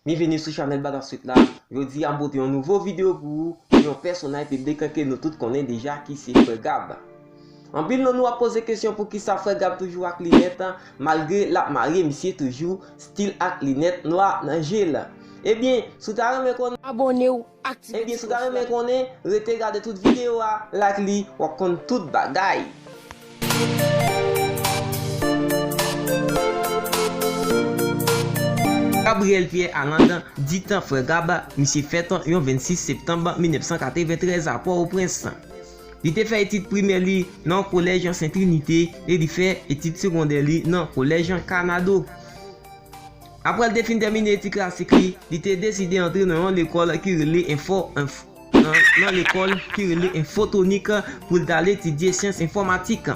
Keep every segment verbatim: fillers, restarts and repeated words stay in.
Byenveni sou chanèl Badaswit la. Jodi a m pote yon nouvo videyo pou ou, sou yon pèsonaj piblik ke nou tout konnen deja ki se Frè Gab. Anpil nan nou ap poze kesyon poukisa Frè Gab toujou ak linèt, malgre l ap marye, misye toujou still ak linèt nwa nan je l. Ebyen, si w ta renmen konnen, Abòne w, aktive ebyen, si w ti ta klòch renmen la. Konnen, rete gade tout videyo a, like li, w ap konn tout bagay. Gabriel Pierre Aland, dit Frè Gab, misye fèt yon vennsis septanm mil nèf san katreventrèz a Pòtoprens. Li te fè etid primè li nan kolèj Sen Trinite e li fè etid segondè li nan kolèj Kanado. Apre l te fin tèmine etid klasik li, li te deside antre nan yon lekòl ki rele enfo, enfo nan, nan lekòl ki rele Infotronik pou l t al etidye syans enfòmatik.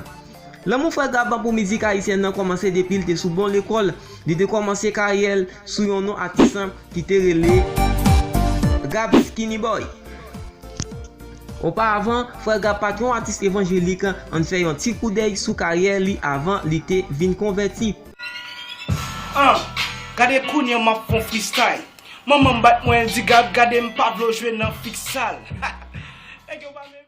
Lanmou Frè Gab pou mizik ayisyèn nan kòmanse depi l te sou bon lekòl. Li te kòmanse karyè l sou yon non atis ki te rele Gab Skinny Boy. Oparavan, Frè Gab pa t yon atis evanjelik, ann fè yon ti koudèy sou karyè li avan li te vin konvèti. Ah, gade kounye a m ap fè yon freestyle. Manman m bat mwen, di Gab gade m pa vle w jwe nan fiksal. Nèg yo pa menm.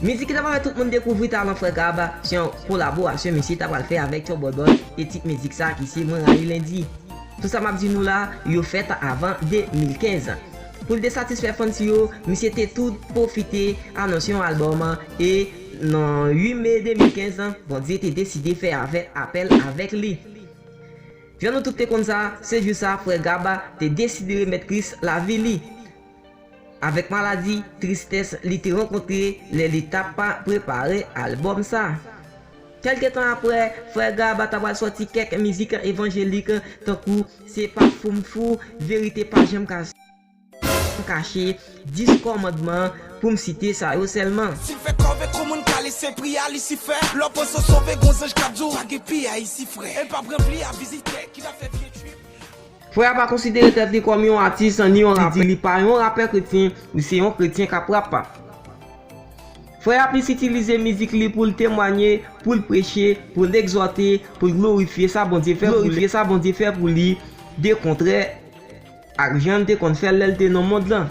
Mizik ki ta pral fè tout moun dekouvri talan Frè Gab, se yon kolaborasyon misye ta pral fè avèk Tchòbòlbòl e tit mizik sa ki se Mwen Rayi Lendi. Tout sa m ap di nou la, yo fèt avan de mil kenz. Pou l te satisfè fans yo, misye te tou pwofite anonse yon albòm e nan uit me de mil kenz, Bondye te deside fè avè, apèl avèk li. Jan nou tout te konn sa, se jou sa Frè Gab te deside remèt Kris lavi li. Avèk maladi, tristès li te rankontre lè li t ap prepare albòm sa. Kèlke tan apre, Frè Gab ta pral sòti kèk mizik evanjelik tankou Se pa fou m fou, Verite pa janm ka kache, Dis kòmandman, pou m site sa yo sèlman. Si l fè kòve kou moun kale se priyè a Lisifè. Lè w panse w sove gon zanj k ap di w pa gen pi a isi frè. E l p ap ranpli a vizitè ki ta fè vye trip. Frè a pa konsidere tèt li kòm yon atis ni yon rapè. Li pa yon rapè kretyen, li se yon kretyen k ap rap. Frè a plis itilize mizik li pou l temwanye, pou l preche, pou l egzòte, pou l glorifye sa Bondye fè pou li, glorifye sa Bondye fè pou li, de kontrè ak jan l te konn fè l lè l te nan mond lan.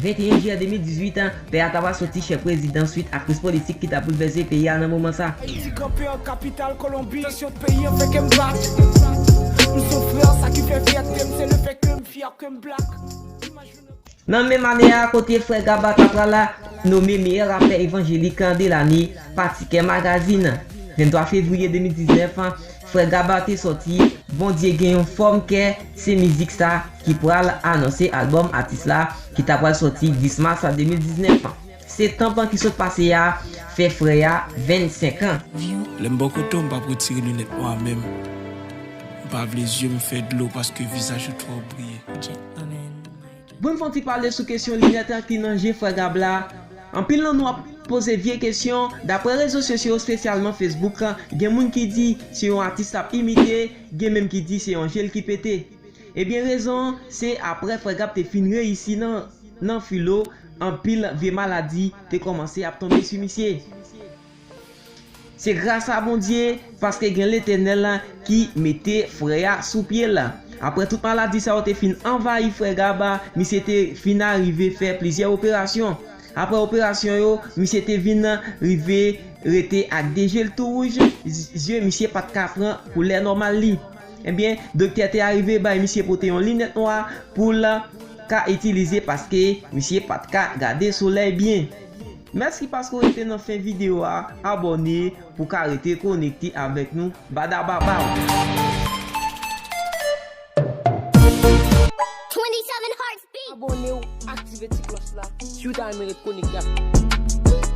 Venteyen jiyè de mil dizuit, pè a ta pral sòti chèf prezidan swit a kriz politik ki t ap boulvèse peyi a nan moman sa. Ti kanpe an kapital Kolonbi, tansyon peyi an fè kè m bat. M se yon frè, sa ki fè fyète m se lefètke m fyè ke m blak. Imaj nou nan Nan menm ane a, kote Frè Gab ta pral nome meyè rapè evanjelik de lane pa Ticket Magazine. Venntwa fevriye de mil diznèf, Frè Gab te sòti Bondye gen yon fòm kè, se mizik sa ki pral anonse albòm atis la ki ta pral sòti dis mas de mil diznèf. Septanm ki sot pase a fè frè a vennsenk an. Lè m bò kote w, m p ap retire linèt nwa menm. M pa vle zye m fè dlo paske vizaj ou twò briye. Bon, n fè yon ti pale sou kesyon linèt ki nan je Frè Gab la. Anpil nan nou ap poze vye kesyon. Daprè rezo sosyo, espesyalman Facebook, gen moun ki di se yon atis l ap imite, gen menm ki di se yon je l ki pete. Ebyen, rezon an, se aprè Frè Gab te fin reyisi nan, nan filo, anpil vye maladi te kòmanse ap tonbe sou misye. Se gras a Bondye, paske gen Letènèl ki mete frè a sou pye l. Aprè tout maladi sa yo te fin anvayi Frè Gab, misye te fin arive fè plizyè operasyon. Aprè operasyon yo, misye te vin rive rete ak de je l tou wouj, zye misye pa t ka pran koulè nòmal li. Ebyen, doktè te arive bay misye pote yon linèt nwa pou l ka itilize paske misye pa t ka gade solèy byen. Mèsi paske w rete nan fen videyo a, abòne pou w ka rete konekte avèk nou. Badababaw! Abòne w, aktive ti klòch la, si w ta renmen ret konekte ak nou.